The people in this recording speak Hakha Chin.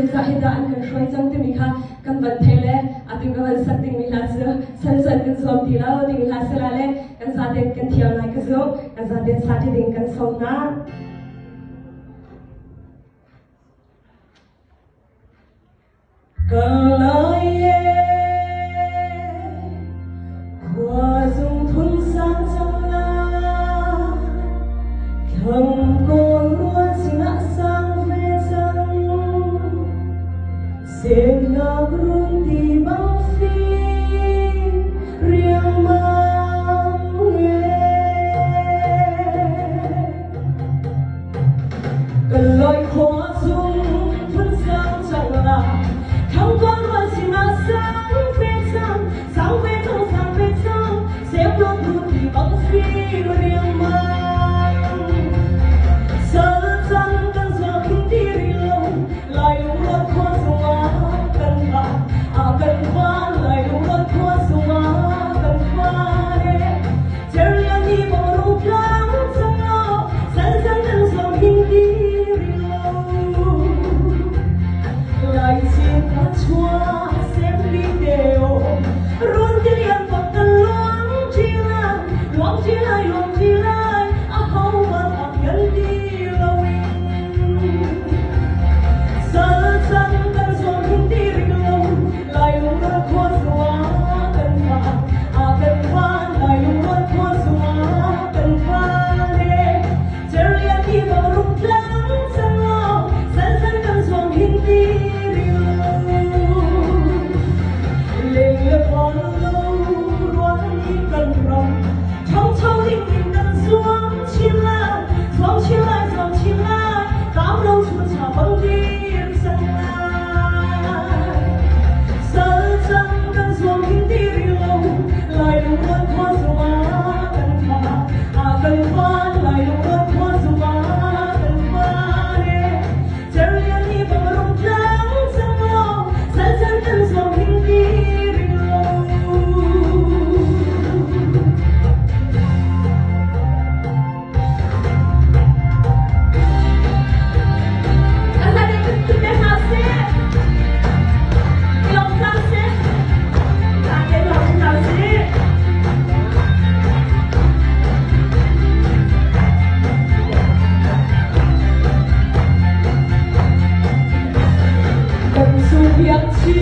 Zeicah hi dah an kan hruai cang timi kha kan van thei le atu ka van sak dingmi hla cu san kan zuam ti lo timi hla si lai le kan zaten kan thiam lai ka zumh. Kan zaten sa ti ding kan sawm hna. Semnak run ti bang si riangmang e. Kan loi khua chung phun sang cang la, thang tuan rual sinah sang ve cang, sang ve cang, sang ve cang, semnak run ti bang si riangmang. Sal cang kan zuam hin ti ri lo, Lai lungrual khua zungah kan van, a kan van, Lai lungrual khua zungah kan van e. Cerlian ni bang rung tlang cang law, sal cang kan zuam hin ti ri lo. Lai cin ka chua sem li teo, run ti lian bang kan luang chi lai, luang chi lai, luang chi lai, a ho bal a kan ti lo in. Sal cang kan zuam hin ti ring lo, Lai lungrual khua zungah kan van, a kan van, Lai lungrual khua zungah kan van e. Cerlian ti bang rung tlang cang law, sal cang kan zuam hin ti ring lo. Leng le puan lo rual ni kan ram, ṭhangcho ding in kan zuam chin lai, zuam chin lai, zuam chin lai, tam lo chun cha bang dir cang lai. Sal cang kan zuam hin ti ri lo, lai lungrual khua zungah kan phan, a kan phan, lai lungrual khua zungah kan phan e. Cerlian ni bang rung tlang cang law, sal cang kan zuam hin ti ri lo. Kan su biak chi